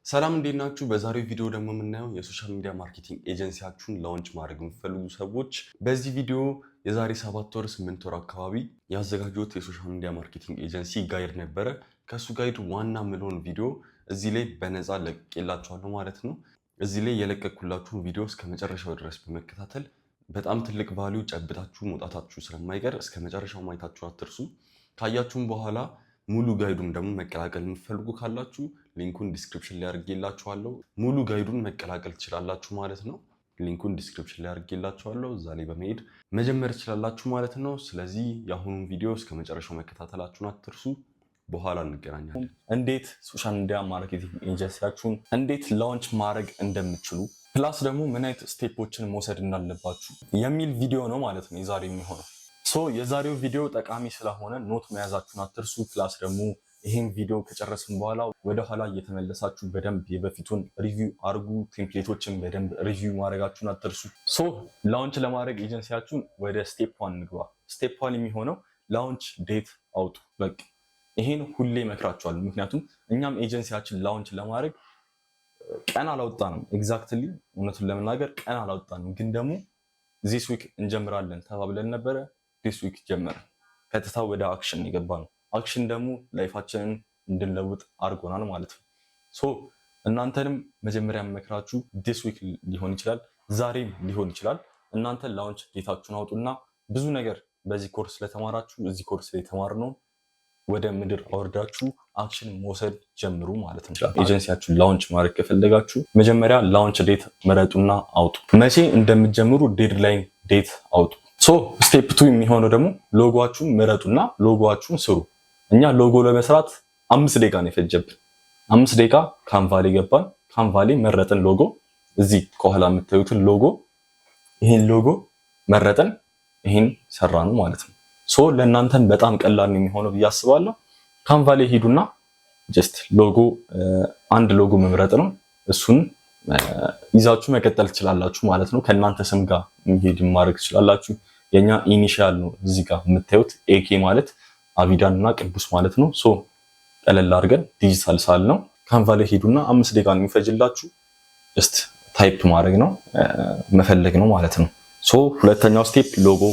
ሰላም፣ እንዴት ናችሁ? በዛሬው ቪዲዮ ደግሞ የምናየው የ social media marketing agency ያችሁን launch ማድረግ የምትፈልጉ ሰዎች በዚህ ቪዲዮ የዛሬ 7 ወር 8 ወር አካባቢ ያዘጋጀሁት የ social media marketing agency guide ነበረ። ከእሱ guide ዋና ምለውን ቪዲዮ እዚህ ላይ በነፃ ለቅቄላችኋለሁ ማለት ነው። እዚህ ላይ የለቀኩላችሁን ቪዲዮ እስከ መጨረሻው ድረስ በመከታተል በጣም ትልቅ value ጨብጣችሁ መውጣታችሁ ስለማይቀር እስከ መጨረሻው ማየታችሁ አትርሱ። ካያችሁም በኋላ ሙሉ guide ኡን ደግሞ መቀላቀል የምትፈልጉ ካላችሁ link ኡን description ላይ አድርጌላችኋለሁ። ሙሉ guide ኡን መቀላቀል ትችላላችሁ ማለት ነው። Link ኡን description ላይ አድርጌላችኋለሁ። እዛ ላይ በመሄድ መጀመር ትችላላችሁ ማለት ነው። ስለዚህ የአሁኑን ቪዲዮ እስከ መጨረሻው መከታተላችሁን አትርሱ። በኋላ እንገናኛለን። እንዴት social media marketing agency ያችሁን እንዴት launch ማድረግ እንደምትችሉ plus ደግሞ ምን አይነት step ኦችን መውሰድ እንዳለባችሁ የሚል ቪዲዮ ነው ማለት ነው የዛሬው የሚሆነው። So የዛሬው ቪዲዮ ጠቃሚ ስለሆነ note መያዛችሁን አትርሱ። Plus ደግሞ ይህን ቪዲዮ ከጨረስን በኋላ ወደኋላ እየተመለሳችሁ በደንብ የበፊቱን review አርጉ። Template ኦችን በደንብ review ማድረጋችሁን አትርሱ። So launch ለማድረግ ኤጀንሲያችሁን ወደ step one እንግባ። Step one የሚሆነው launch date አውጡ። በቃ ይሄን ሁሌ እመክራችኋለሁ። ምክንያቱም እኛም agency ያችን launch ለማድረግ ቀን አላወጣንም። Exactly እውነቱን ለመናገር ቀን አላወጣንም፣ ግን ደግሞ this week እንጀምራለን ተባብለን ነበረ። This week ጀመርን። ቀጥታ ወደ action የገባነው። Action ደግሞ life ኣችንን እንድንለውጥ አድርጎናል ማለት ነው። So እናንተንም መጀመሪያ የምመክራችሁ this week ሊሆን ይችላል፣ ዛሬም ሊሆን ይችላል። እናንተ launch date ኣችሁን አውጡና ብዙ ነገር በዚህ ኮርስ ስለተማራችሁ እዚህ ኮርስ ላይ የተማርነው ወደ ምድር አውርዳችሁ action መውሰድ ጀምሩ ማለት ነው። Agency ያችሁን launch ማድረግ ከፈለጋችሁ መጀመሪያ launch date ምረጡና አውጡ። መቼ እንደምትጀምሩ deadline date አውጡ። So step two የሚሆነው ደግሞ ሎጎአችሁን ምረጡና ሎጎአችሁን ስሩ። እኛ ሎጎ ለመስራት 5 ደቂቃ ነው የፈጀብን። 5 ደቂቃ Canva ላይ ገባን። Canva ላይ መረጥን ሎጎ። እዚህ ከኋላ የምታዩትን ሎጎ፣ ይሄን ሎጎ መረጥን፣ ይሄን ሰራን ማለት ነው። So ለእናንተም በጣም ቀላል ነው የሚሆነው ብዬ አስባለሁ። Canva ላይ ሂዱና just logo፣ አንድ ሎጎ መምረጥ ነው። እሱን ይዛችሁ መቀጠል ትችላላችሁ ማለት ነው። ከእናንተ ስም ጋር የሚሄድ ማድረግ ትችላላችሁ። የኛ initial ነው እዚህ ጋር የምታዩት፣ AK ማለት አቢዳን እና ቅዱስ ማለት ነው። So ቀለል አድርገን ዲጂታል ሳል ነው። Canva ላይ ሂዱና 5 ደቂቃ ነው የሚፈጅላችሁ። Just type ማድረግ ነው፣ መፈለግ ነው ማለት ነው። So ሁለተኛው step logo።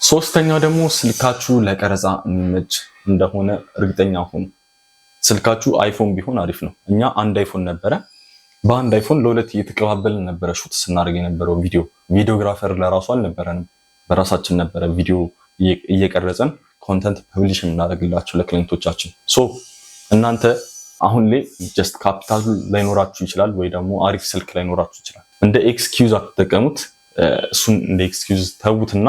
ሶስተኛው ደግሞ ስልካችሁ ለቀረጻ የሚመች እንደሆነ እርግጠኛ ሁኑ። ስልካችሁ iPhone ቢሆን አሪፍ ነው። እኛ አንድ iPhone ነበረ። በአንድ iPhone ለሁለት እየተቀባበልን ነበረ shoot ስናደርግ የነበረው ቪዲዮ። Videographer ለራሱ አልነበረንም። በራሳችን ነበረ ቪዲዮ እየቀረጽን content publish የምናደርግላቸው ለ client ኦቻችን። So እናንተ አሁን ላይ just ካፒታሉ ላይኖራችሁ ይችላል፣ ወይ ደግሞ አሪፍ ስልክ ላይኖራችሁ ይችላል። እንደ excuse አትጠቀሙት። እሱን እንደ excuse ተዉትና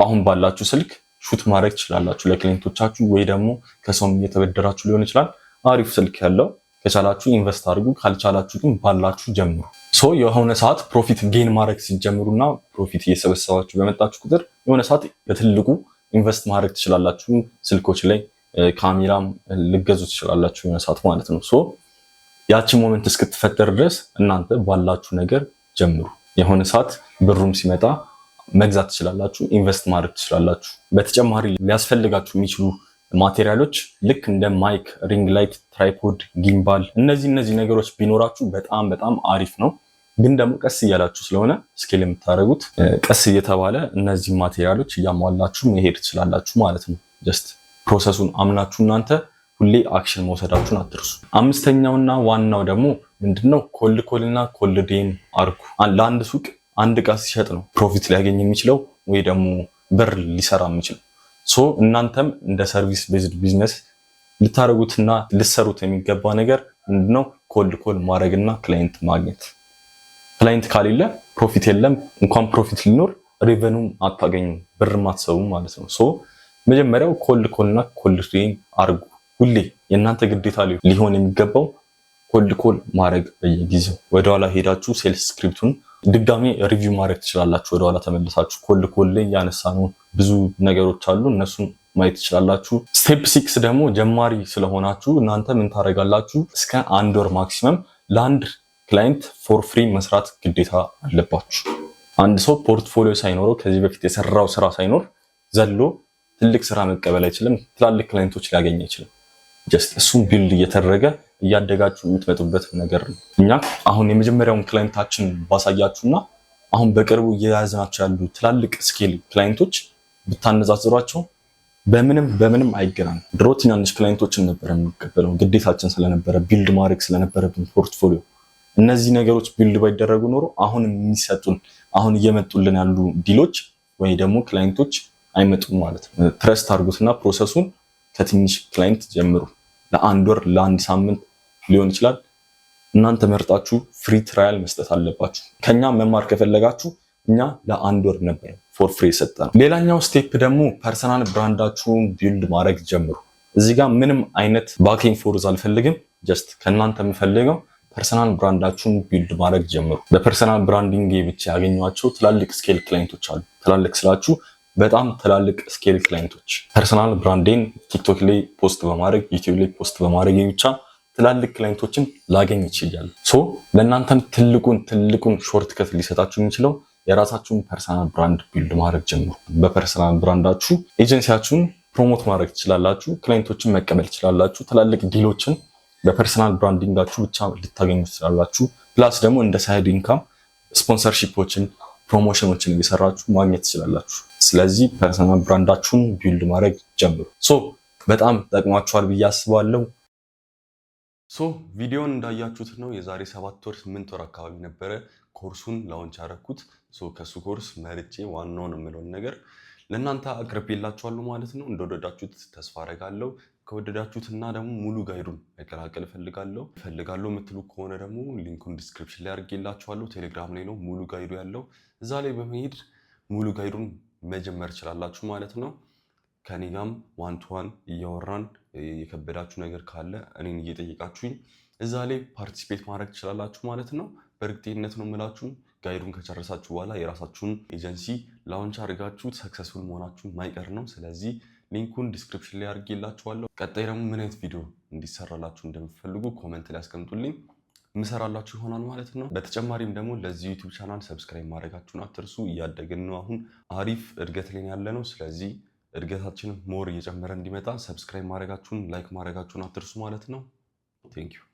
አሁን ባላችሁ ስልክ shoot ማድረግ ትችላላችሁ ለ client ኦቻችሁ፣ ወይ ደግሞ ከሰውም እየተበደራችሁ ሊሆን ይችላል። አሪፍ ስልክ ያለው ከቻላችሁ invest አድርጉ፣ ካልቻላችሁ ግን ባላችሁ ጀምሩ። So የሆነ ሰዓት profit gain ማድረግ ስትጀምሩና profit እየሰበሰባችሁ በመጣችሁ ቁጥር የሆነ ሰዓት በትልቁ invest ማድረግ ትችላላችሁ። ስልኮች ላይ፣ ካሜራም ልትገዙ ትችላላችሁ የሆነ ሰዓት ማለት ነው። So ያቺ moment እስክትፈጠር ድረስ እናንተ ባላችሁ ነገር ጀምሩ። የሆነ ሰዓት ብሩም ሲመጣ መግዛት ትችላላችሁ፣ invest ማድረግ ትችላላችሁ። በተጨማሪ ሊያስፈልጋችሁ የሚችሉ material ኦች ልክ እንደ mic፣ ring light፣ tripod፣ gimbal እነዚህ ነገሮች ቢኖራችሁ በጣም በጣም አሪፍ ነው። ግን ደግሞ ቀስ እያላችሁ ስለሆነ scale የምታደርጉት ቀስ እየተባለ እነዚህ material ኦች እያሟላችሁ መሄድ ትችላላችሁ ማለት ነው። Just process ኡን አምናችሁ እናንተ ሁሌ action መውሰዳችሁን አትርሱ። አምስተኛውና ዋናው ደግሞ ምንድነው? Cold call እና cold DM አርጉ። ለአንድ ሱቅ አንድ እቃ ሲሸጥ ነው profit ሊያገኝ የሚችለው ወይ ደግሞ ብር ሊሰራ የሚችለው። So እናንተም እንደ service based business ልታደርጉትና ልትሰሩት የሚገባ ነገር ምንድነው? Cold call ማድረግና client ማግኘት። Client ከሌለ profit የለም። እንኳን profit ሊኖር revenue ም አታገኙም፣ ብርም አትሰሩም ማለት ነው። So መጀመሪያው cold call እና cold DM አርጉ። ሁሌ የእናንተ ግዴታ ሊሆን የሚገባው cold call ማድረግ በየጊዜው። ወደኋላ ሄዳችሁ sales script ኡን ድጋሜ review ማድረግ ትችላላችሁ። ወደኋላ ተመልሳችሁ cold call ላይ ያነሳነው ብዙ ነገሮች አሉ፣ እነሱን ማየት ትችላላችሁ። Step six ደግሞ ጀማሪ ስለሆናችሁ እናንተ ምን ታደርጋላችሁ? እስከ አንድ ወር maximum ለአንድ client for free መስራት ግዴታ አለባችሁ። አንድ ሰው portfolio ሳይኖረው፣ ከዚህ በፊት የሰራው ስራ ሳይኖር ዘሎ ትልቅ ስራ መቀበል አይችልም። ትላልቅ client ኦች ሊያገኝ አይችልም። Just እሱን build እየተደረገ እያደጋችሁ የምትመጡበት ነገር ነው። እኛ አሁን የመጀመሪያውን client ኣችን ባሳያችሁና አሁን በቅርቡ እየያዝናቸው ያሉ ትላልቅ scale client ኦች ብታነጻጽሯቸው በምንም በምንም አይገናኙም። ድሮ ትናንሽ client ኦችን ነበር የምንቀበለው ግዴታችን ስለነበረ፣ build ማድረግ ስለነበረብን portfolio። እነዚህ ነገሮች build ባይደረጉ ኖሮ አሁን የሚሰጡን፣ አሁን እየመጡልን ያሉ deal ኦች ወይ ደግሞ client ኦች አይመጡም ማለት ነው። Trust አድርጉትና process ኡን ከትንሽ client ጀምሩ። ለ1 ወር፣ ለ1 ሳምንት ሊሆን ይችላል። እናንተ መርጣችሁ free trial መስጠት አለባችሁ። ከኛ መማር ከፈለጋችሁ እኛ ለ1 ወር ነበር for free የሰጠነው። ሌላኛው step ደግሞ personal brand ኣችሁን build ማድረግ ጀምሩ። እዚህ ጋር ምንም አይነት back and forth አልፈልግም። Just ከእናንተ የምፈልገው personal brand ኣችሁን build ማድረግ ጀምሩ። በ personal branding ብቻ ያገኘኋቸው ትላልቅ scale client ኦች አሉ። ትላልቅ ስላችሁ በጣም ትላልቅ scale client ኦች። Personal brand ኤን ቲክቶክ ላይ post በማድረግ፣ ዩቲዩብ ላይ post በማድረግ ብቻ ትላልቅ client ኦችን ላገኝ ችያለሁ። So ለእናንተም ትልቁን ትልቁን shortcut ሊሰጣችሁ የሚችለው የራሳችሁን personal brand build ማድረግ ጀምሩ። በ personal brand ኣችሁ agency ያችሁን promote ማድረግ ትችላላችሁ። Client ኦችን መቀበል ትችላላችሁ። ትላልቅ deal ኦችን በ personal branding ኣችሁ ብቻ ልታገኙ ትችላላችሁ። Plus ደግሞ እንደ side income sponsorship ኦችን፣ promotion ኦችን እየሰራችሁ ማግኘት ትችላላችሁ። ስለዚህ personal brand ኣችሁን build ማድረግ ጀምሩ። So በጣም ጠቅሟችኋል ብዬ አስባለሁ። So ቪዲዮን እንዳያችሁት ነው፣ የዛሬ 7 ወር 8 ወር አካባቢ ነበረ course ኡን launch ያደረኩት። So ከሱ ኮርስ መርጬ ዋናውን የምለውን ነገር ለእናንተ አቅርቤላችኋለሁ ማለት ነው። እንደወደዳችሁት ተስፋ አደርጋለሁ። ከወደዳችሁት እና ደግሞ ሙሉ guide ኡን መቀላቀል እፈልጋለሁ የምትሉ ከሆነ ደግሞ link ኡን description ላይ አድርጌላችኋለሁ። ቴሌግራም ላይ ነው ሙሉ guide ኡ ያለው። እዛ ላይ በመሄድ ሙሉ guide ኡን መጀመር ትችላላችሁ ማለት ነው። ከኔ ጋም one to one እያወራን የከበዳችሁ ነገር ካለ እኔን እየጠየቃችሁኝ እዛ ላይ participate ማድረግ ትችላላችሁ ማለት ነው። በእርግጠኝነት ነው የምላችሁ፣ guide ኡን ከጨረሳችሁ በኋላ የራሳችሁን agency launch አድርጋችሁ successful መሆናችሁ ማይቀር ነው። ስለዚህ link ኡን description ላይ አድርጌላችኋለሁ። ቀጣይ ደግሞ ምን አይነት ቪዲዮ እንዲሰራላችሁ እንደምትፈልጉ comment ላይ አስቀምጡልኝ፣ ምሰራላችሁ ይሆናል ማለት ነው። በተጨማሪም ደግሞ ለዚህ ዩቲዩብ channel subscribe ማድረጋችሁን አትርሱ። እያደግን ነው። አሁን አሪፍ እድገት ላይ ያለ ነው። ስለዚህ እድገታችንን more እየጨመረ እንዲመጣ subscribe ማድረጋችሁን፣ like ማድረጋችሁን አትርሱ ማለት ነው። Thank you.